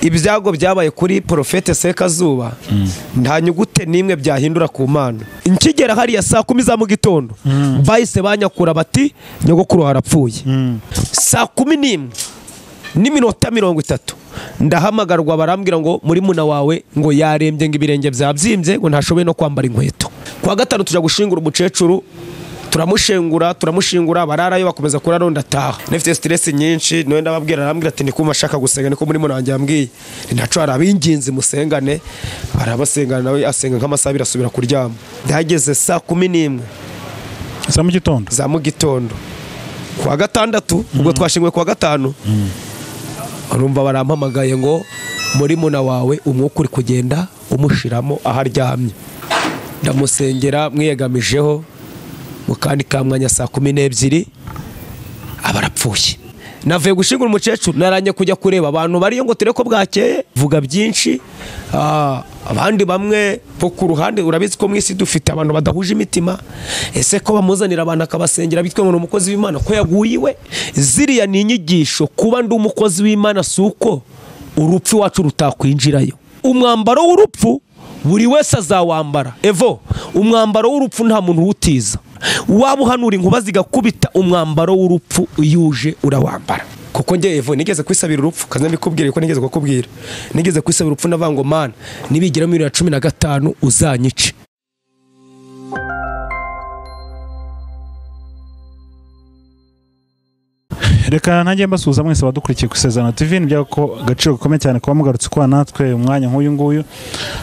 Ibyago byabaye kuri Prophete Sekazuba nta nyugute nimwe byahindura ku Mana. Nkigera hariya saa 10 za mu gitondo bahise banyakura bati nyogokuru harapfuye. Saa 11 n'iminota 30 ndahamagarwa barambwira ngo muri muna wawe ngo yarembye ngo ibirenge byabyimbye ngo ntashoboye no kwambara inkweto. Kwa gatanu tuja gushingura umucecuru, turamushingura bararayo bakomeza kuraronda taha. Nefite stress nyinshi niwe ndababwira, arambwira ati nikuma ashaka gusenga niko muri muna wanjye yambwiye ntaco arabinginze musengane, arabasengana nawe asenga nk'amasaha birasubira kuryama. Ndahageze saa 11 za mu gitondo, za mu gitondo kwa gatandatu, ubwo twashinguye kwa gatanu. Urumva barampamagaye ngo muri muna wawe umwuka uri kugenda umushiramo aharyamye. Ndamusengera mwiyegamijeho mu kandi kamwanya saa 12 abarapfuye. Navuye gushingura umukecuru naranye kujya kureba abantu bariyo ngo tureko bwakeye vuga byinshi. Abandi bamwe bo ku ruhande urabizi ko mwisi dufite abantu badahuje imitima. Ese ko bamuzanira abantu akabasengera bitwe ngo umukozi w'Imana ko yaguyiwe? Ziriya ni inyigisho kuba ndi umukozi w'Imana suko urupfu wacu rutakwinjirayo. Umwambaro w'urupfu buri wese azawambara. Evo umwambaro w'urupfu nta muntu utiza. Waba uhanura inkuba zigakubita, umwambaro w'urupfu yuje urawambara. Kuko nge Evo nigeze kwisabira urupfu, kaza mbikubwire ko nigeze kukubwira. Nigeze kwisabira urupfu navuga ngo Mana nibigira muri 2015 uzanyice. Reka ntangiye mbasuhuza mwese abadukurikiye ku Isezerano TV. Ni byako gaciro gakomeye cyane kuba mugarutse kwa natwe umwanya nk'uyu nguyu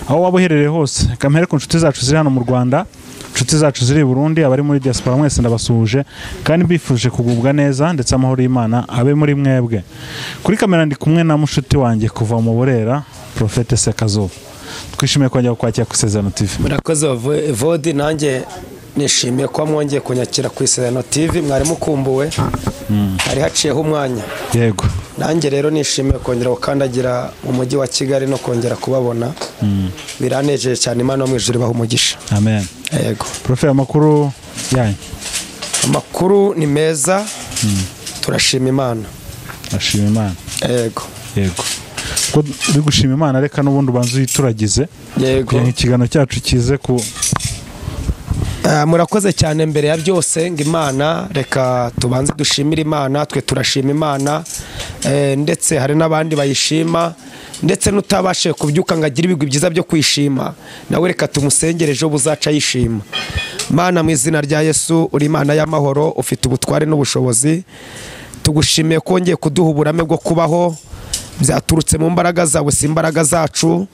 aho waba uherereye hose. Reka mpere ku nshuti zacu ziri hano mu Rwanda, inshuti zacu ziri i Burundi, abari muri diaspora mwese ndabasuhuje kandi mbifuje kugubwa neza ndetse amahoro y'Imana abe muri mwebwe. Kuri kamera ndi kumwe na mushuti wanjye kuva mu Burera, Prophete Sekazuba. Twishimiye kongera kukwakira ku Isezerano TV. Murakoze Evodi, nanjye nishimiye kuba mwongeye kunyakira ku Isezerano TV, mwari mukumbuwe. Hari haciyeho umwanya. Yego. Nanjye rero nishimiye kongera gukandagira mu mujyi wa Kigali no kongera kubabona. Biranejeje cyane, Imana mu ijuru ibahe umugisha. Amen. Yego. Profe, amakuru yanyu? Amakuru ni meza. Turashima Imana. Turashima Imana. Yego. Yego. Ko uri gushima Imana reka n'ubundi ubanze uyituragize. Yego. Ikiganiro cyacu kize ku murakoze cyane. Mbere ya byose ngo Imana, reka tubanze dushimire Imana. Twe turashima Imana, ndetse hari n'abandi bayishima, ndetse n'utabashe kubyuka ngo agire ibigwi byiza byo kwishima nawe reka tumusengere ejo buzaca yishima. Mana mu izina rya Yesu, uri Imana y'amahoro, ufite ubutware n'ubushobozi. Tugushimiye ko wongeye kuduha uburame bwo kubaho. Byaturutse mu mbaraga zawe si imbaraga zacu,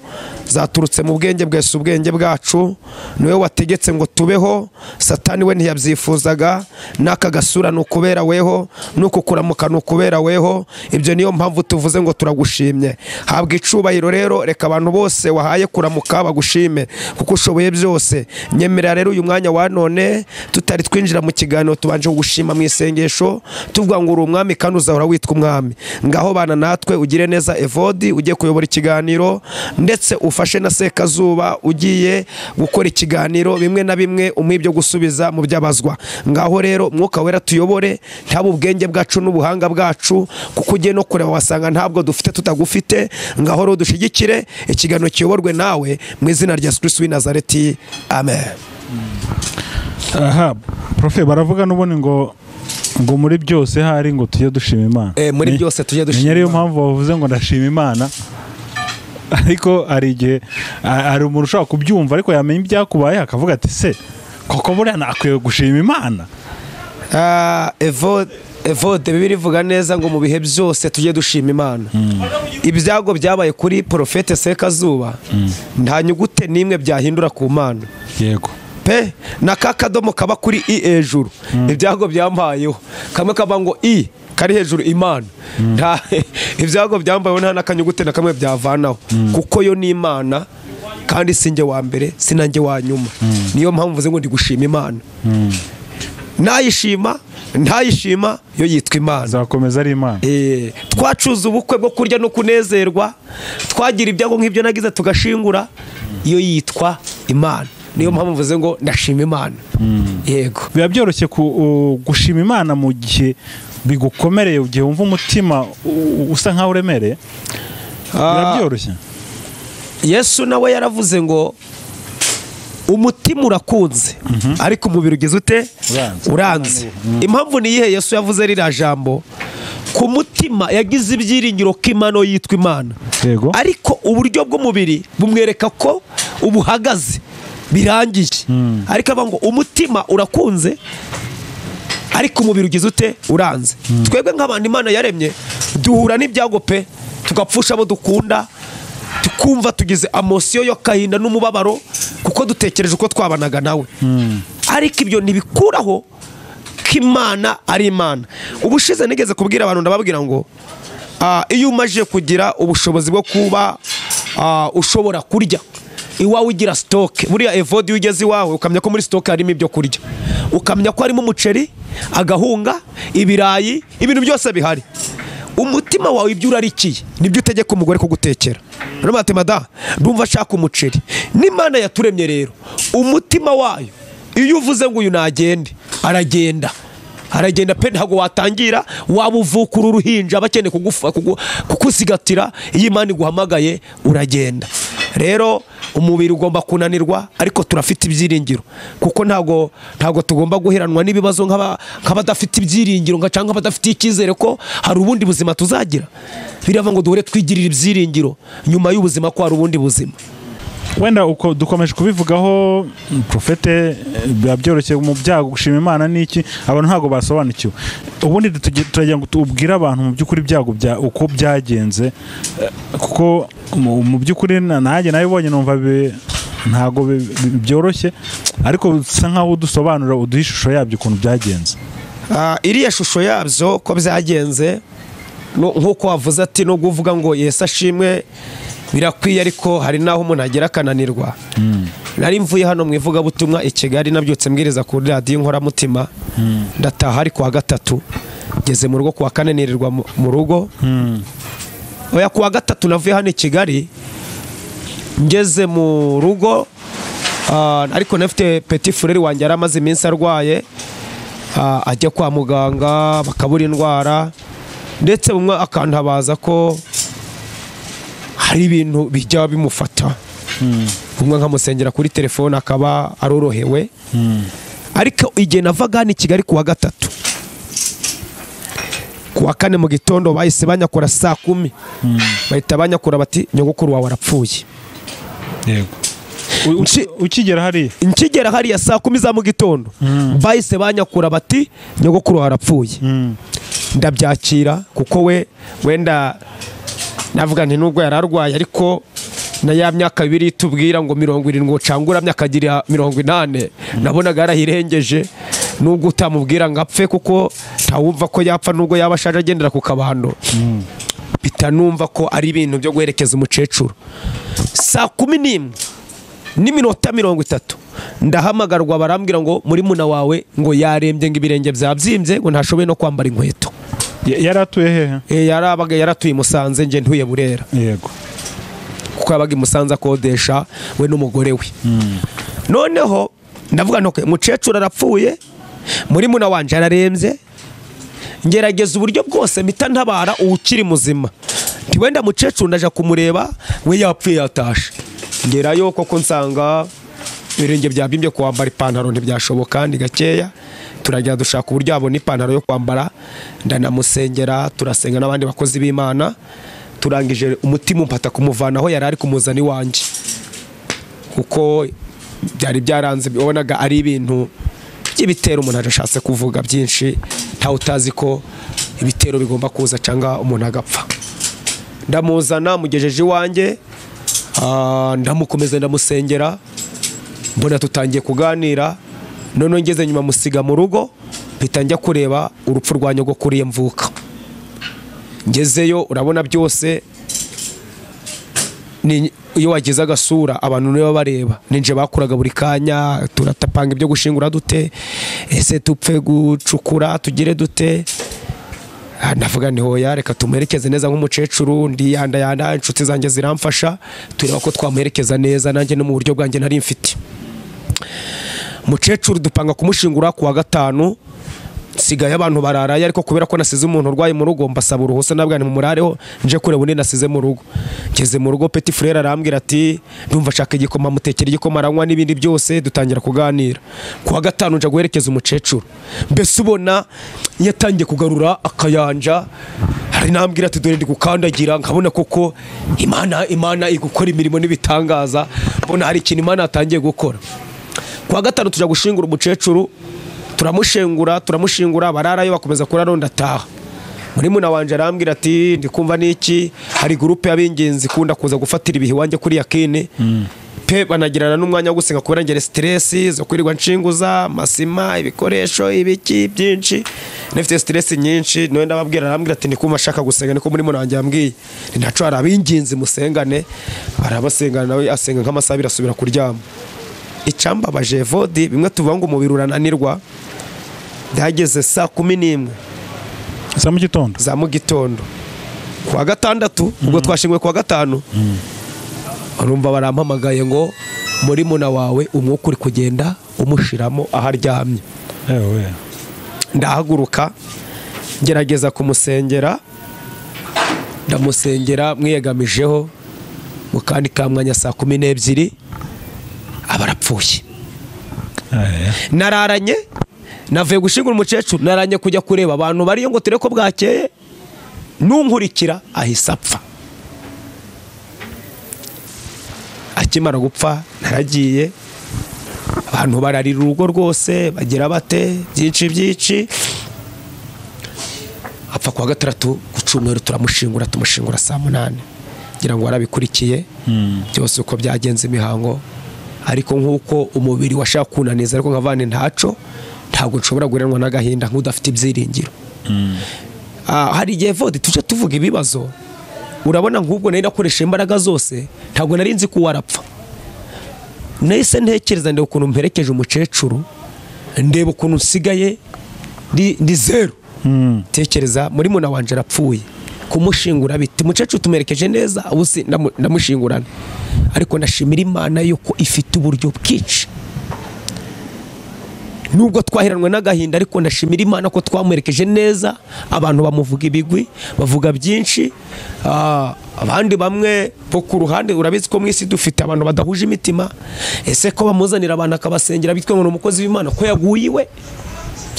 zaturutse mu bwenge bwese ubwenge bwacu. Niwe wategetse ngo tubeho, Satani we ntiyabyifuzaga. N'aka gasura nukubera weho, nuko kuramuka nukubera weho. Ibyo niyo mpamvu tuvuze ngo turagushimye. Habwa icubahiro rero, reka abantu bose wahaye kuramuka bagushime kuko ushoboye byose. Nyemerera rero uyu mwanya wa none tutari twinjira mu kiganiro tubanje kugushima mu isengesho tuvuga ngo uri umwami kandi uzahora witwa umwami. Ngaho bana natwe ugire neza Evodi ugiye kuyobora ikiganiro, ndetse ufashe na Sekazuba ugiye gukora ikiganiro, bimwe na bimwe umuhe ibyo gusubiza mu byabazwa. Ngaho rero Mwuka Wera tuyobore, ntaba ubwenge bwacu n'ubuhanga bwacu, kuko ugiye no kureba wasanga ntabwo dufite tutagufite. Ngaho rero dushigikire ikiganiro kiyoborwe nawe mu izina rya Yesu Kristo w'i Nazareti, amen. Aha Profe, baravuga n'ubundi ngo muri byose hari ngo tujye dushima Imana. Muri byose tujye dushima. Niyo mpamvu bavuze ngo ndashima Imana, ariko hari igihe hari umuntu ushobora kubyumva ariko yamenya ibyakubaye akavuga ati se koko buriya nakwiye gushima Imana. Evode Bibiliya ivuga neza ngo mu bihe byose tujye dushima Imana. Ibyago byabaye kuri Prophete Sekazuba nta nyugute nimwe byahindura ku Mana. Yego. Pe na kakadomo kaba kuri i hejuru. Ibyago byambayeho kamwe kaba ngo i kari hejuru Imana. Nta ibyago byambayeho nta nakanyugute na kamwe byavanaho, kuko yo ni Imana kandi sinjye wa mbere sinanjye wa nyuma. Niyo mpamvu mvuze ngo ndi gushima Imana. Nayishima ntayishima yo yitwa Imana, zakomeza ari Imana. Twacuza ubukwe bwo kurya no kunezerwa, twagira ibyago nk'ibyo nagize tugashingura, iyo yitwa Imana. Niyo mpamvu mvuze ngo ndashima Imana. Yego. Biba byoroshye gushima Imana mu gihe bigukomereye, ugihe wumva umutima usa nkaho uremereye. Biba byoroshye. Yesu nawe yaravuze ngo umutima urakunze ariko umubiri ugize ute? Uranze. Impamvu ni iyihe Yesu yavuze ririya jambo? Ku mutima yagize ibyiringiro ko Imana yitwa Imana, ariko uburyo bw'umubiri bumwereka ko ubuhagaze birangiye. Ariko avuga ngo umutima urakunze ariko umubiri ugize ute? Uranze. Twebwe nk'abantu Imana yaremye duhura n'ibyago pe, tugapfusha abo dukunda, tukumva tugize amosiyo yo kahinda n'umubabaro kuko dutekereje uko twabanaga nawe. Ariko ibyo ntibikuraho ko Imana ari Imana. Ubushize nigeze kubwira abantu, ndababwira ngo iyo umaje kugira ubushobozi bwo kuba ushobora kurya iwawe, ugira stock. Buriya evodi ugeze iwawe ukamenya ko muri stock harimo ibyo kurya, ukamenya ko harimo umuceri, agahunga, ibirayi, ibintu byose bihari. Umutima wawe ibyo urarikiye nibyo utegeka umugore kugutekera. Ati mada ndumva ashaka umuceri. N'Imana yaturemye rero umutima wayo iyo uvuze ngo uyu nagende aragenda, aragenda pe, ntabwo watangira waba uvukura uruhinja bakeneye kukusigatira. Iyo Imana iguhamagaye uragenda. Rero umubiri ugomba kunanirwa ariko turafite ibyiringiro, kuko ntabwo tugomba guheranwa n'ibibazo nk'abadafite ibyiringiro cyangwa abadafite icyizere ko hari ubundi buzima tuzagira. Birava ngo duhore twigirira ibyiringiro nyuma y'ubuzima ko hari ubundi buzima. Wenda uko dukomeje kubivugaho profete, biba byoroshye mu byago gushima Imana n'iki, abantu ntabwo basobanukiwe. Ubundi turagira ngo tubwire abantu mu by'ukuri ibyago bya uko byagenze, kuko mu by'ukuri nanjye nabibonye numva ntabwo byoroshye, ariko bisa nkaho udusobanura uduha ishusho yabyo ukuntu byagenze. Iriya shusho yabyo ko byagenze nk'uko wavuze ati no kuvuga ngo Yesu ashimwe birakwiye, ariko hari naho umuntu agera akananirwa. Nari mvuye hano mu ivugabutumwa i Kigali, nabyutse mbwiriza kuri radiyo Inkoramutima, ndataha ari kuwa gatatu, ngeze mu rugo kuwa kane nirirwa mu rugo. Oya, kuwa gatatu navuye hano i Kigali ngeze mu rugo, ariko nafite petit frère wanjye yari amaze iminsi arwaye, ajya kwa muganga bakabura indwara, ndetse umwe akantabaza ko hari ibintu bijya bimufata. Umwe nkamusengera kuri telefone akaba arorohewe. Ariko igihe navaga hano i Kigali kuwa gatatu, kuwa kane mu gitondo bahise banyakora saa 10, bahita banyakora bati nyogokuru wawe arapfuye. Yego. Ukigera hariya? Nkigera hariya saa 10 za mu gitondo bahise banyakura bati nyogokuru wawe arapfuye. Ndabyakira kuko we wenda navuga nti nubwo yararwaye ariko na ya myaka 2 tubwira ngo 70 cangura myaka agira 80 nabonaga yarahirengeje, nubwo utamubwira ngo apfe kuko ntawumva ko yapfa nubwo yaba ashaje agendera ku kabando. Bitanumva ko ari ibintu byo guherekeza umukecuru. Saa 11 n'iminota 30 ndahamagarwa barambwira ngo muri muna wawe ngo yarembye ngo ibirenge byabyimbye ngo ntashoboye no kwambara inkweto. Yaratuye hehe? Yarabaga yaratuye Musanze, nje ntuye Burera. Yego. Kuko yabaga i Musanze akodesha we n'umugore we. Noneho ndavuga nti mukecuru arapfuye, muri muna wanje ararembye, ngerageza uburyo bwose mpita ntabara uwukiri muzima. Nti wenda mukecuru ndaja kumureba we yapfuye yatashe. Ngerayo koko nsanga ibirenge byabyimbye, kwambara ipantaro ntibyashoboka ni gakeya. Turajya dushaka uburyo abona ipantaro yo kwambara, ndanamusengera, turasenga n'abandi bakozi b'Imana, turangije umutima umpata kumuvanaho yari ari kumuzana iwanjye, kuko byari byaranze, wabonaga ari ibintu by'ibitero umuntu ashatse kuvuga byinshi, ntawe utazi ko ibitero bigomba kuza cyangwa umuntu agapfa. Ndamuzana mugejeje iwanjye, ndamukomeza ndamusengera, mbona tutangiye kuganira. None ngeze nyuma musiga mu rugo, mpita njya kureba urupfu rwa nyogokuru ye mvuka. Ngezeyo urabona byose, ni iyo wagize agasura abantu niba bareba, ninje bakuraga buri kanya, turatapanga ibyo gushingura dute, ese tupfe gucukura tugire dute. Navuga nti hoya reka tumuherekeze neza nk'umukecuru, ndiyanda yanda inshuti zanjye ziramfasha, tureba ko twamuherekeza neza nanjye no mu buryo bwanjye nari mfite. Mukecuru dupanga kumushingura kuwa gatanu, Nsigaye abantu bararaye, ariko kubera ko nasize umuntu urwaye mu rugo mbasaba uruhusa, nabwa ni mumurareho nje kureba undi nasize mu rugo. Ngeze mu rugo petit frère arambwira ati ndumva ashaka igikoma, mutekera igikoma aranywa n'ibindi byose, dutangira kuganira. Kuwa gatanu nja guherekeza umukecuru, mbese ubona yatangiye kugarura akayanja, hari nambwira ati dore ndi gukandagira, nkabona koko Imana igukora imirimo n'ibitangaza, mbona hari ikintu Imana yatangiye gukora. Kuwa gatanu tuja gushingura umukecuru, turamushingura bararayo bakomeza kurara, ndataha. Muri muna wanje arambwira ati ndikumva niki, hari groupe y'abingenzi kunda kuza gufatira ibihe wanje kuri yakini pe, banagirana n'umwanya wo gusenga kubera ngere stress zo kwirirwa nshinguza masima ibikoresho ibiki byinshi, nafite stress nyinshi. None ndababwira, arambwira ati ndikumva ashaka gusenga, niko muri muna wanje yambwiye ntaco hari abingenzi musengane, arabasengana nawe asenga nk'amasaha abiri asubira kuryama. Icambabaje vodi bimwe tuvuga ngo umubiri urananirwa, byageze saa 11 za mu gitondo kuwa gatandatu, ubwo twashinguwe kuwa gatanu. Urumva barampamagaye ngo muri muna wawe umwuka uri kugenda umushiramo aho aryamye. Ndahaguruka ngerageza kumusengera, ndamusengera mwiyegamijeho mu kandi kamwanya saa 12 abarapfuye. Nararanye navuye gushingura umukecuru, naranye kujya kureba abantu bariyo ngo tureko bwakeye, nunkurikira ahise apfa. Akimara gupfa naragiye, abantu bararira urugo rwose bagira bate byinshi byinshi. Apfa kuwa gatandatu ku cyumweru turamushingura, tumushingura saa 8, ngira ngo warabikurikiye byose uko byagenze imihango. Ariko nkuko umubiri washaka kunaniza, ariko nkavane ntaco, ntabwo nshobora guheranwa n'agahinda nk'udafite ibyiringiro. Hari igihe vodi tuje tuvuga ibibazo, urabona nk'ubwo nari nakoresha imbaraga zose, ntabwo nari nzi ko warapfa. Nahise ntekereza ndeba ukuntu mperekeje umukecuru, ndeba ukuntu nsigaye ndi zero. Tekereza muri muna wanje arapfuye, kumushingura biti umukecuru tumerekeje neza, ubu si ndamushingurana. Ariko ndashimira Imana yuko ifite uburyo bwinshi. Nubwo twaheranwe n'agahinda, ariko ndashimira Imana ko twamuherekeje neza, abantu bamuvuga ibigwi, bavuga byinshi. Abandi bamwe bo ku ruhande, urabizi ko mwisi dufite abantu badahuje imitima. Ese ko bamuzanira abantu akabasengera bitwe ngo umukozi w'Imana ko yaguye iwe?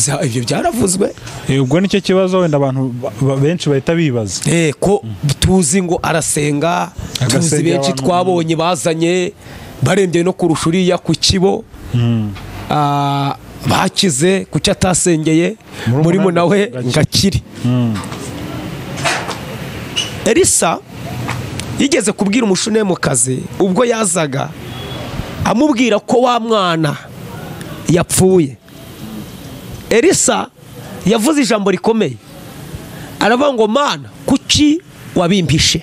Ibyo byaravuzwe. Ubwo nicyo kibazo wenda abantu benshi bahita bibaza. Ko tuzi ngo arasenga, tuzi benshi twabonye bazanye barembye no kurusha uriya ku kibo. Bakize kuki atasengeye muri muna we ngakiri. Elisa yigeze kubwira umushunemukazi ubwo yazaga amubwira ko wa mwana yapfuye. Elisa yavuze ijambo rikomeye, aravuga ngo Mana kuki wabimpishe?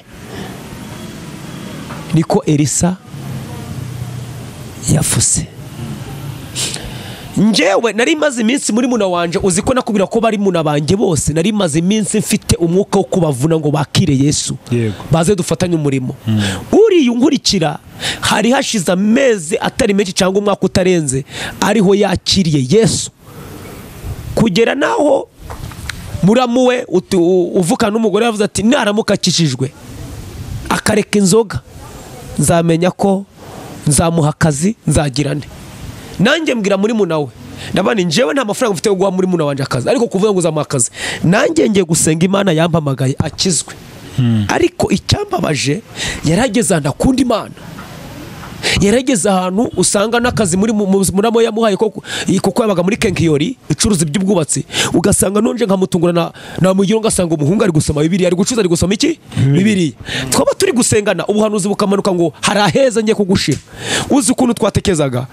Niko Elisa yavuze. Njyewe nari maze iminsi muri muna wanje, uzi ko nakubwira ko bari muna banje bose, nari maze iminsi mfite umwuka wo kubavuna ngo bakire Yesu, baze dufatanye umurimo. Uriya unkurikira hari hashize amezi atari menshi cyangwa umwaka utarenze ariho yakiriye Yesu, kugera naho muramuwe uvukana n'umugore yavuze ati naramuka akijijwe akareka inzoga nzamenya ko nzamuha akazi nzagirane. Nanjye mbwira muri muna we, ndabana njyewe nta mafaranga mfite yo guha muri muna wanje akazi, ariko kuvuga ngo uzamuha akazi, nanjye ngiye gusenga Imana yampamagaye akizwe. Ariko icyambabaje, yarageze ahantu akunda Imana, yarageze ahantu usanga n'akazi muri muramo yamuhaye kuko yabaga muri Kenkiyori icuruza iby'ubwubatsi, ugasanga nonje nkamutungura namugira ngasanga umuhungu ari gusoma Bibiliya, ari gucuza ari gusoma iki Bibiliya. Twaba turi gusengana ubuhanuzi bukamanuka ngo haraheza ngiye kugushira. Uzi ukuntu twatekezaga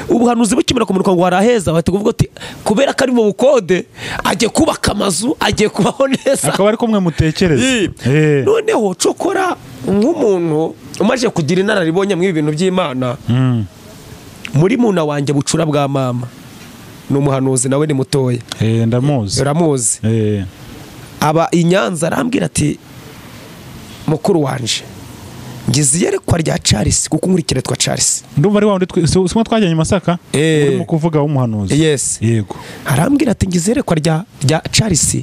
ubuhanuzi bukimara kumanuka ngo haraheza, bahita kuvuga ati kubera ko ari mu bukode agiye kubaka amazu, agiye kubaho neza, akaba ari kumwe mutekereza. Noneho cokora nk'umuntu umaje kugira inararibonye mu ibintu by'Imana, muri muna wanjye bucura bwa mama ni umuhanuzi nawe ni mutoya. Ndamuzi. Uramuzi. Aba i Nyanza arambwira ati mukuru wanje Ngize iyerekwa rya Charles, kuko nkurikira twa Charles. Ndumva ari wa wundi simwe twajyanye Masaka, urimo kuvuga w'umuhanuzi. Yes. Yego. Arambwira ati ngize iyerekwa rya Charles,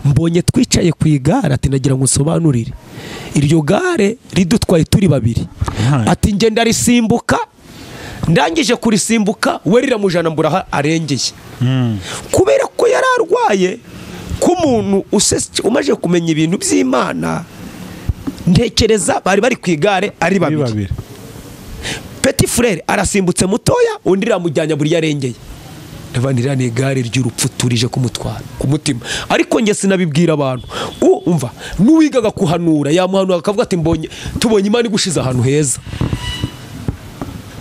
mbonye twicaye ku igare, ati nagira ngo nsobanurire iryo gare ridutwaye turi babiri. Ati nge ndarisimbuka, ndangije kurisimbuka we riramujana mbura arengeye. Kubera ko yararwaye, k'umuntu umaze kumenya ibintu by'Imana, ntekereza bari bari ku igare ari babiri. Petit frère arasimbutse mutoya, undi ramujyanya buri yarengeye. Ndavanira ni igare ry'urupfu turije kumutwara ku mutima. Ariko nge sinabibwira abantu. Umva n'uwigaga kuhanura yamuhanura akavuga ati mbonye tubonye Imana igushize ahantu heza.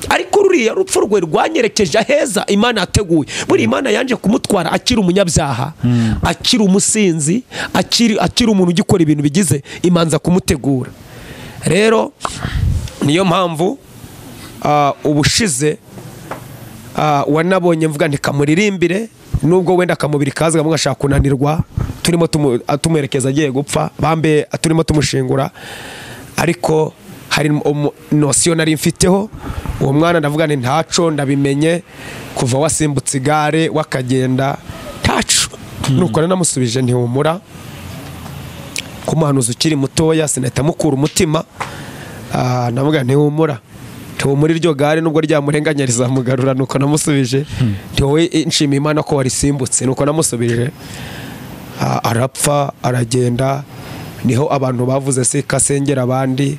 Ariko ruriya rupfu rwe rwanyerekeje aheza Imana yateguye. Buri Imana yanje kumutwara akiri umunyabyaha, akiri umusinzi, akiri umuntu ugikora ibintu bigize, imanza kumutegura. Rero niyo mpamvu ubushize wanabonye mvuga ntikamuririmbire, nubwo wenda akamubiri kaza kamugashaka kunanirwa, turimo tumuherekeza agiye gupfa, bambe turimo tumushingura, ariko hari nosiyo nari mfiteho uwo mwana, ndavuga nti ntaco ndabimenye kuva wasimbutse igare wakagenda ntaco. Nuko namusubije ntihumura, kumuhanuza ukiri mutoya sinahita mukura umutima. Ndavuga ntihumura, ntihumura iryo gare nubwo ryamurenganya rizamugarura. Nuko namusubije nti wowe nshimiye Imana ko warisimbutse. Nuko namusubije arapfa aragenda. Niho abantu bavuze se kasengera abandi,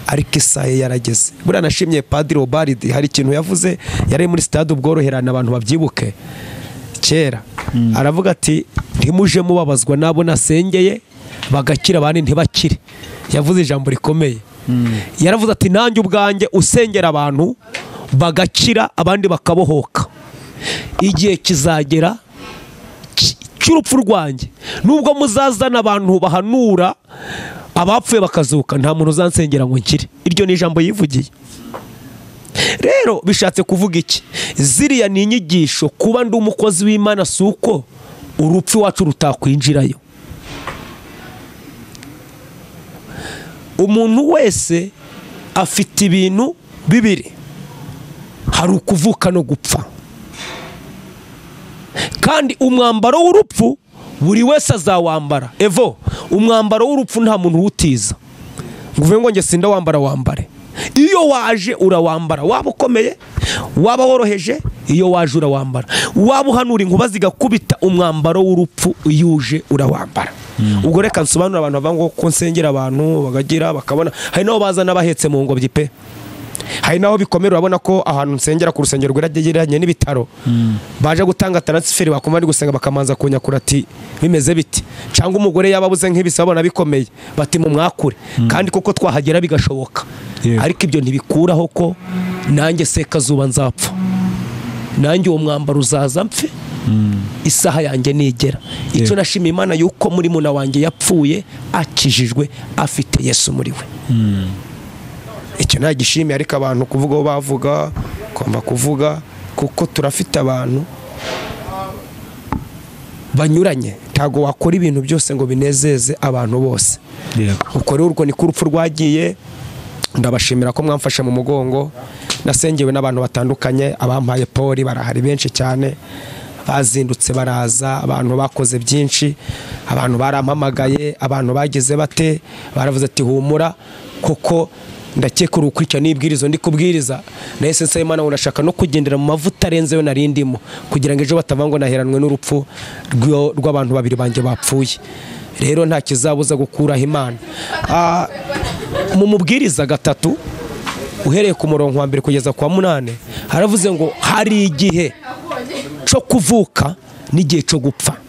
ariko isaha yarageze. Buriya nashimye Padiri Obaridi, hari ikintu yavuze yari muri stade Ubworoherane, abantu babyibuke kera. Aravuga ati ntimuje mubabazwa nabo nasengeye bagakira abandi ntibakire. Yavuze ijambo rikomeye. Yaravuze ati nanjye ubwanjye usengera abantu bagakira abandi bakabohoka, igihe kizagera cy'urupfu rwanjye, nubwo muzazana abantu bahanura abapfuye bakazuka, nta muntu uzansengera ngo nkire. Iryo ni ijambo yivugiye. Rero bishatse kuvuga iki? Ziriya ni inyigisho. Kuba ndi umukozi w'Imana si uko urupfu wacu rutakwinjirayo. Umuntu wese afite ibintu bibiri, hari ukuvuka no gupfa, kandi umwambaro w'urupfu buri wese azawambara. Evo umwambaro w'urupfu nta muntu utiza ngo ngo nge sinda wambara wambare. Iyo waje urawambara, waba ukomeye waba woroheje, iyo waje urawambara. Waba uhanura inkuba zigakubita, umwambaro w'urupfu iyo uje urawambara. Ubwo reka nsobanura abantu bavuga ngo ko nsengera abantu bagagira bakabona, hari naho bazana bahetse mu ngobyi pe, hari naho bikomera. Urabona ko ahantu nsengera ku rusengero rwegeranye n'ibitaro, baje gutanga transfer bakumva ari gusenga bakamanza kunyakura ati bimeze biti, cyangwa umugore yababuze nk'ibisabona bikomeye bati mu mwakure, kandi koko twahagera bigashoboka. Ariko ibyo ntibikuraho ko nanjye Sekazuba nzapfa, nanjye uwo mwambaro uzaza mpfe, isaha yanjye nigera. Icyo nashimiye Imana yuko muri muna wanjye yapfuye akijijwe afite Yesu muri we. Icyo nagishimiye. Ariko abantu kuvuga bavuga komba kuvuga, kuko turafite abantu banyuranye, ntago wakora ibintu byose ngo binezeze abantu bose. Uko rero urwo ni ku rupfu rwagiye. Ndabashimira ko mwamfashe mu mugongo, nasengewe n'abantu batandukanye, abampaye poli barahari benshi cyane, bazindutse baraza, abantu bakoze byinshi, abantu barampamagaye, abantu bagize bate, baravuze ati humura, kuko ndakeka urukurikira n'ibwirizo ndi kubwiriza. Nahise nsaba Imana ngo ndashaka no kugendera mu mavuta arenzeyo nari ndimo, kugira ngo ejo batava ngo naheranwe n'urupfu rw'abantu babiri banjye bapfuye. Rero nta kizabuza gukuraho Imana. Mu mubwiriza gatatu uhereye ku murongo wa mbere kugeza kwa 8, haravuze ngo hari igihe cyo kuvuka n'igihe cyo gupfa,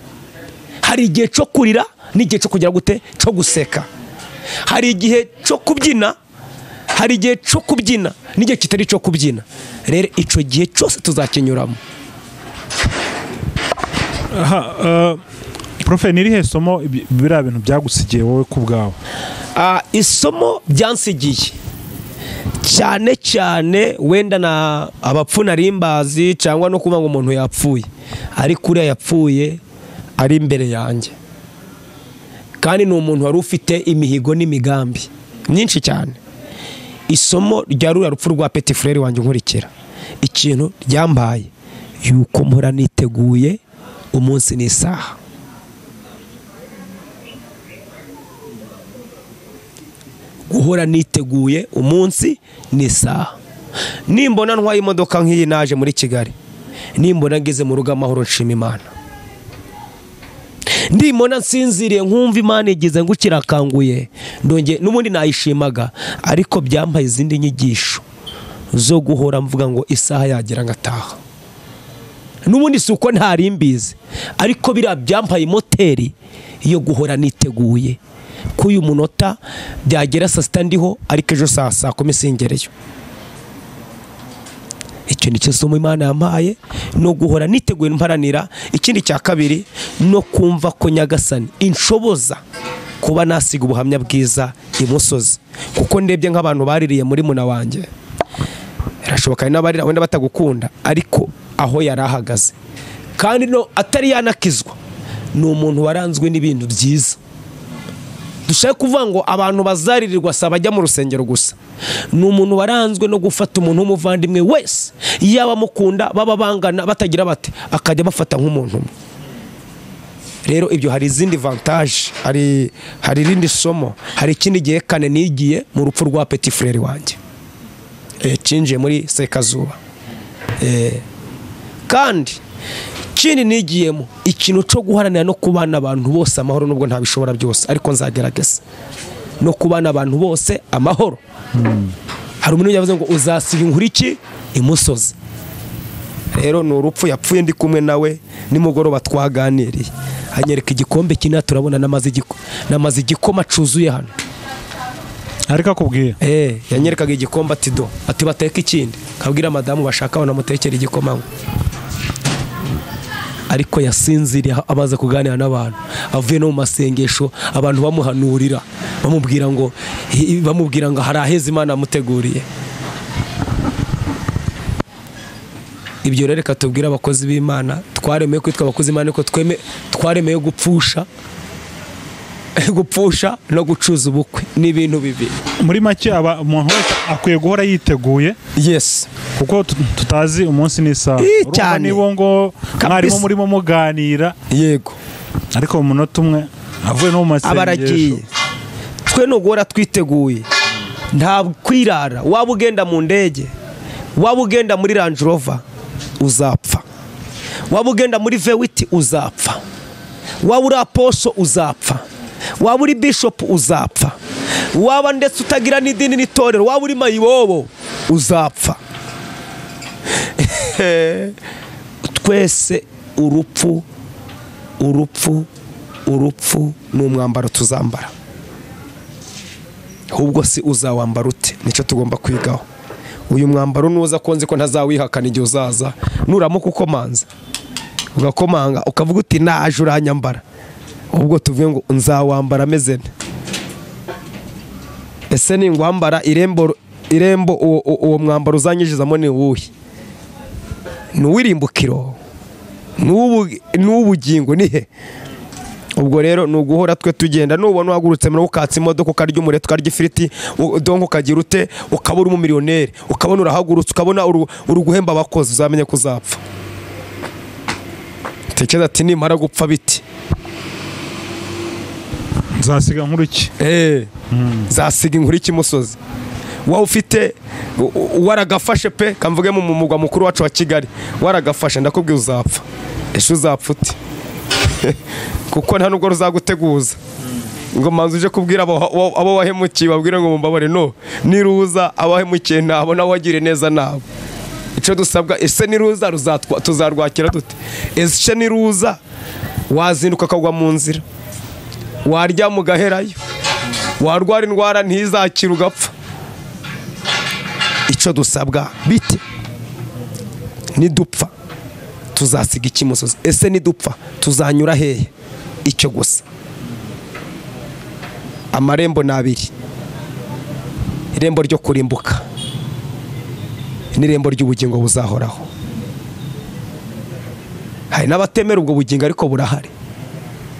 hari igihe cyo kurira n'igihe cyo kugira gute, cyo guseka, hari igihe cyo kubyina, hari igihe cyo kubyina n'igihe kitari cyo kubyina. Rero ico gihe cyose tuzakinyuramo. Aha, Profe, ni irihe somo biriya bintu byagusigiye wowe ku bwawe? Isomo byansigiye cyane cyane wenda na abapfu narimbazi, cyangwa no kuba ngo umuntu yapfuye, ariko uriya yapfuye ari imbere yanjye, kandi ni umuntu wari ufite imihigo n'imigambi myinshi cyane. Isomo rya ruriya rupfu rwa petit frère wanjye nkurikira, ikintu ryambaye yuko mpora niteguye umunsi n'isaha. Guhora niteguye umunsi n'isaha. Nimbona ntwaye imodoka nk'iyi naje muri Kigali, nimbona ngeze mu rugo amahoro nshima Imana. Ndimona nsinziriye nkumva Imana igize ngo kirakanguye, ndonge n'ubundi nayishimaga, ariko byambaye izindi nyigisho zo guhora mvuga ngo isaha yagera ngataha. N'ubundi si uko ntari mbizi, ariko biriya byambaye moteri yo guhora niteguye ko uyu munota byagera saa sita ndiho, ariko ejo saa kumi singereyo. Icyo ni cyo somo Imana yampaye, no guhora niteguye mparanira. Ikindi cya kabiri, no kumva ko Nyagasani inshoboza kuba nasiga ubuhamya bwiza imusozi, kuko ndebye nk'abantu baririye muri muna wanjye, birashoboka n'abarira wenda batagukunda, ariko aho yarahagaze kandi no atari yanakizwa, ni umuntu waranzwe n'ibintu byiza. Dushaka kuvuga ngo abantu bazaririrwa saba bajya mu rusengero gusa, ni umuntu waranzwe no gufata umuntu w'umuvandimwe wese, yaba mukunda baba bangana batagira bate, akajya bafata nk'umuntu umwe. Rero ibyo hari izindi vantage, hari irindi somo, hari ikindi gihe kane nigiye mu rupfu rwa petit frère wanjye cinjiye muri Sekazuba. Kandi kindi nigiyemo ikintu cyo guharanira no kubana abantu bose amahoro, nubwo ntabishobora byose ariko nzagerageza no kubana abantu bose amahoro. Hari umuntu yavuze ngo uzasiga inkuru iki imusozi. Rero ni urupfu yapfuye ndi kumwe nawe, nimugoroba twaganiriye, anyereka igikombe kinini turabona namaze igikoma cuzuye hano. Ariko akubwiye yanyerekaga igikombe ati do, ati bateka ikindi, kabwira madamu bashaka banamutekera igikoma. Ariko yasinziriye abaza kuganira n'abantu, avuye no mu masengesho abantu bamuhanurira, bamubwira ngo hari aheza Imana amuteguriye. Ibyo rero reka tubwire abakozi b'Imana, twaremeye kwitwa abakozi b'Imana ariko twaremeye gupfusha no gucuza ubukwe ni ibintu bibiri. Muri make aba umuntu wese akwiye guhora yiteguye. Yes, kuko tutazi umunsi n'isaha. Urumva nibo ngo mwarimo murimo muganira, yego, ariko mu munota umwe avuye no mu masengesho abaragiye. Twe no guhora twiteguye, nta kwirara. Waba ugenda mu ndege, waba ugenda muri Range Rover uzapfa, waba ugenda muri V8 uzapfa, waba uri apostle uzapfa, waba uri bishop uzapfa, waba ndetse utagira n'idini n'itorero, waba uri mayibobo uzapfa. Twese urupfu urupfu urupfu ni umwambaro tuzambara. Ahubwo si uzawambara ute, nicyo tugomba kwigaho. Uyu mwambaro nuza konzi ko ntazawihakana igihe uzaza, nuramuka ukomanza ugakomanga ukavuga uti naje uranyambara, ubwo tuvuye ngo nzawambara ameze nte? Ese ningwambara irembo uwo mwambaro uzanyijizamo ni uwuhe? Ni uw'irimbukiro? Ni uw'ubugingo? Ni he? Ubwo rero ni uguhora twe tugenda. Nubona uhagurutse muri ukatsa imodoka ukarya umureti ukarya ifiriti, donko ukagira ute, ukaba uri umumiliyoneri, ukabona urahagurutse, ukabona uri guhemba abakozi, uzamenye ko uzapfa. Tekereza ati nimara gupfa biti nzasiga inkuru iki? Nzasiga inkuru iki musozi? Wowe ufite waragafashe pe, kamvuge mu mugwa mukuru wacu wa Kigali, waragafashe ndakubwiye uzapfa. Ejo uzapfa ute? Kuko nta nubwo ruzaguteguza ngo manze uje kubwira abo wahemukiye babwire ngo mumbabare. No, niruza abahemukiye nabo nawagire neza nabo. Icyo dusabwa, ese niruza tuzarwakira dute? Ese niruza wazinduka akagwa mu nzira, warya mugaherayo, warwara indwara ntizakira ugapfa. Icyo dusabwa bite? Nidupfa tuzasiga iki musozi? Ese nidupfa tuzanyura hehe? Icyo gusa. Amarembo ni abiri, irembo ryo kurimbuka n'irembo ry'ubugingo buzahoraho. Hari n'abatemera ubwo bugingo ariko burahari.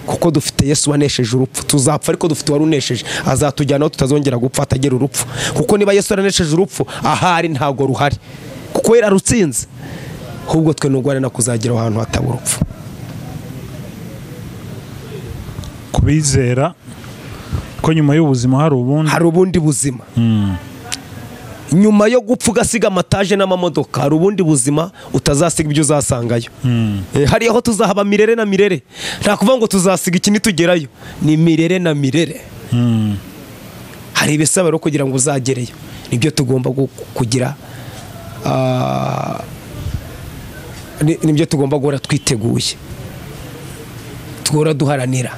Kuko dufite Yesu wanesheje urupfu. Tuzapfa ariko dufite warunesheje, azatujyana aho tutazongera gupfa atagera urupfu. Kuko niba Yesu yaranesheje urupfu, ahari ntago ruhari, kuko yararutsinze. Ahubwo twe nugwana na kuzagera ahantu hataba urupfu. Kubizera ko nyuma y'ubuzima hari ubundi, hari ubundi buzima. Nyuma yo gupfa ugasiga amataje n'amamodoka, hari ubundi buzima utazasiga ibyo uzasangayo. Hari aho tuzahaba mirere na mirere. Nta kuvuga ngo tuzasiga iki nitugerayo, ni mirere na mirere. Hari ibisaba rero kugira ngo uzagereyo, nibyo tugomba kugira, nibyo tugomba guhora twiteguye, tugora duharanira,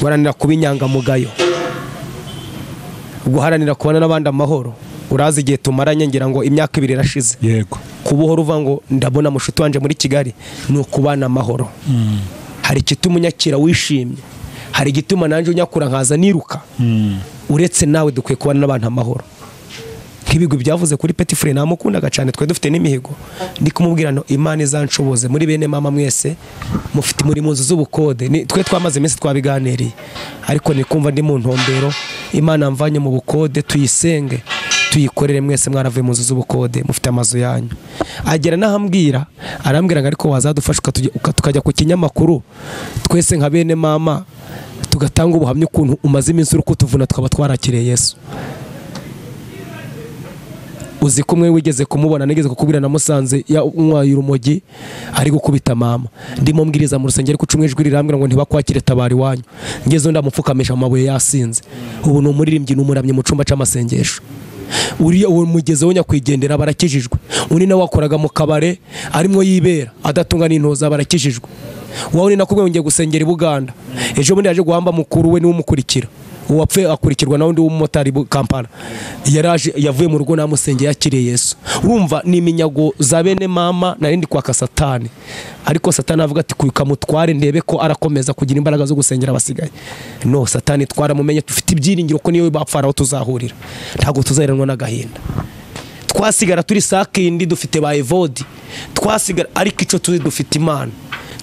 guharanira kuba inyangamugayo, guharanira kubana n'abandi amahoro. Urazi igihe tumaranye ngira ngo imyaka 2 irashize. Yego. Kubuhoro uva ngo ndabona mushuti wanje muri Kigali, ni ukubana amahoro. Hari igituma unyakira wishimye, hari igituma nanje unyakura nkaza niruka. Uretse nawe dukwiye kubana n'abantu amahoro. Nk'ibigwi byavuze kuri Petit Frere, namukundaga cyane, twe dufite n'imihigo. Ndi kumubwira no Imana izanshoboze muri bene mama mwese mufite muri mu nzu z'ubukode. Twe twamaze iminsi twabiganiriye, ariko ni kumva ndi mu ntombero. Imana mvanye mu bukode, tuyisenge tuyikorere mwese mwaravuye mu nzu z'ubukode mufite amazu yanyu. Agera nahambwira, arambwira ngo ariko wazadufasha tukajya ku kinyamakuru twese nka bene mama tugatanga ubuhamya ukuntu umaze iminsi uri kutuvuna tukaba twarakiriye Yesu. Uzi kumwe wigeze kumubona, nigeze kukubwira namusanze yanywaye urumogi ari gukubita mama. Ndimo mbwiriza mu rusengero ku cumwe ijwi rirambwira ngo ntibakwakire tabari wanyu. Ngezo ndamupfukamisha amabuye yasinze. Ubu ni umuririmbyi n'umuramyi mu cumba c'amasengesho. Uriya uwo mugeze wo nyakwigendera barakijijwe. Undi nawe wakoraga mu kabare arimo yibera adatunga n'intoza barakijijwe. Wowe ni nakubwiye ngiye gusengera i Buganda. Ejo bundi yaje guhamba mukuru we niwe umukurikira. Uwapfe akurikirwa na undi w'umumotari Kampala. Yaraje yavuye mu rugo namusengeye yakiriye Yesu. Urumva ni iminyago za bene mama narindi kwaka Satani. Ariko Satani avuga ati kuyikamutware ndebe ko arakomeza kugira imbaraga zo gusengera abasigaye. No, Satani twaramumenye, tufite ibyiringiro ko niyo bapfara aho tuzahurira. Ntago tuzaheranwa n'agahinda. Twasigara turi sakindi dufite ba Evodi. Twasigara ariko ico tuzi dufite Imana.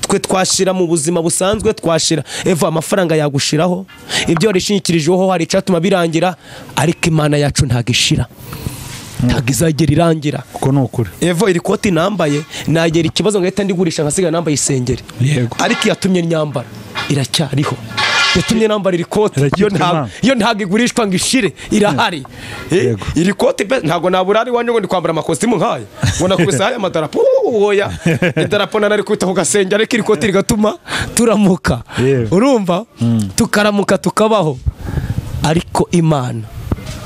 Twe twashira mu buzima busanzwe, twashira Eva amafaranga yagushiraho, ibyo warishingikirijeho hari icatuma birangira, ariko Imana yacu ntagishira, ntago izagera irangira. Kuko nukuri Eva iri koti nambaye nagera ikibazo ngahita ndigurisha nkasiga nambaye isengeri. Yego. Ariko yatumye nyambara iracyariho, yatumye nambara iri koti yo ntago igurishwa ngo ishire, irahari. Iri koti ntago nabura ari wanje ngo ndi kwambara amakositimu nkaye ngo nakubise aya madarapo oya idarapo nari kwita ku gasenge, ariko iri koti rigatuma turamuka. Urumva tukaramuka tukabaho. Ariko Imana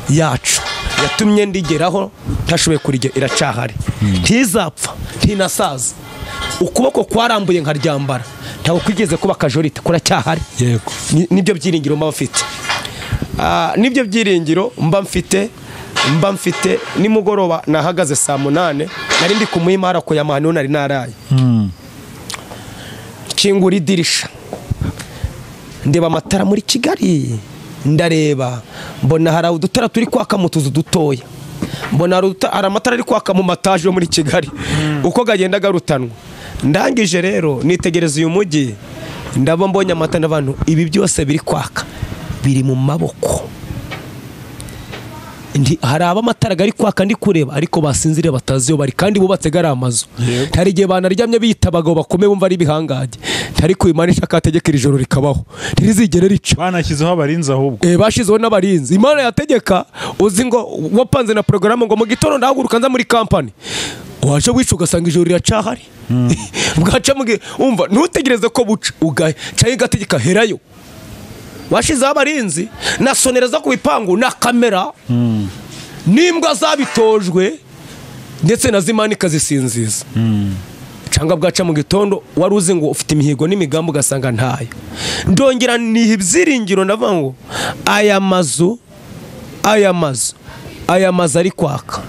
yacu yatumye ndigeraho ntashoboye kurigera, iracahari, ntizapfa ntinasaza. Ukuboko kwarambuye nkaryambara ntago kwigeze kuba kajorite, kuracyahari. Yego. Nibyo byiringiro mba mfite. Nibyo byiringiro mba mfite, mba mfite. Nimugoroba nahagaze saa 8 nari ndi kumuhimara ko yamahano nari naraye. Kingura idirisha ndeba amatara muri Kigali, ndareba mbona hari udutara turi kwaka mu tuzu dutoya, mbona hari amatara ari kwaka mu mataje yo muri Kigali uko gagenda garutanwa. Ndangije rero nitegereza uyu mujyi, ndaba mbonye amata n'abantu, ibi byose biri kwaka biri mu maboko. Hari abamatara gari kwaka ndi kureba ariko basinzire batazi yo bari, kandi bubatse gari amazu. Hari igihe banaryamye biyita abagabo bakomeye bumva ari ibihangange, ariko Imana ishaka ategeka iri joro rikabaho, ntirizigere rica. Banashyizeho abarinzi ahubwo. Bashizeho n'abarinzi. Imana yategeka, uzi ngo wapanze na programme ngo mu gitondo ndahaguruka nza muri company, waje wica ugasanga ijoro riracahari. Bwaca umva ntutegereze ko buca, ugaca igategeka herayo. Washizeho abarinzi na sonera zo ku bipangu na kamera n'imbwa zabitojwe ndetse na zimanika zisinziza. Cyangwa bwaca mu gitondo wari uzi ngo ufite imihigo n'imigambi ugasanga ntayo. Ndongera niha ibyiringiro ndavuga ngo aya mazu, aya mazu, aya mazu ari kwaka,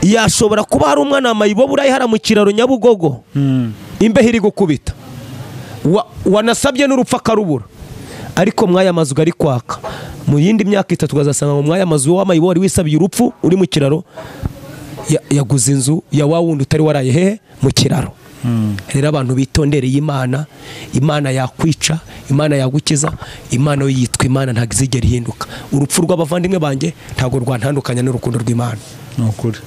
yashobora kuba hari umwana mayibobo uri hara mu kiraro Nyabugogo, imbeho iri gukubita, wanasabye n'urupfa karubura, ariko mwaya mazu gari kwaka. Mu yindi myaka 3 ukazasanga mu mwaya mazu w'amayibobo wari wisabiye urupfu uri mu kiraro yaguze inzu ya wa wundi utari waraye hehe mu kiraro. Rero abantu bitondereye Imana, Imana yakwica, Imana yagukiza, Imana yo yitwa Imana ntabwo izigera ihinduka. Urupfu rw'abavandimwe banjye ntabwo rwantandukanya n'urukundo rw'Imana. Ni ukuri.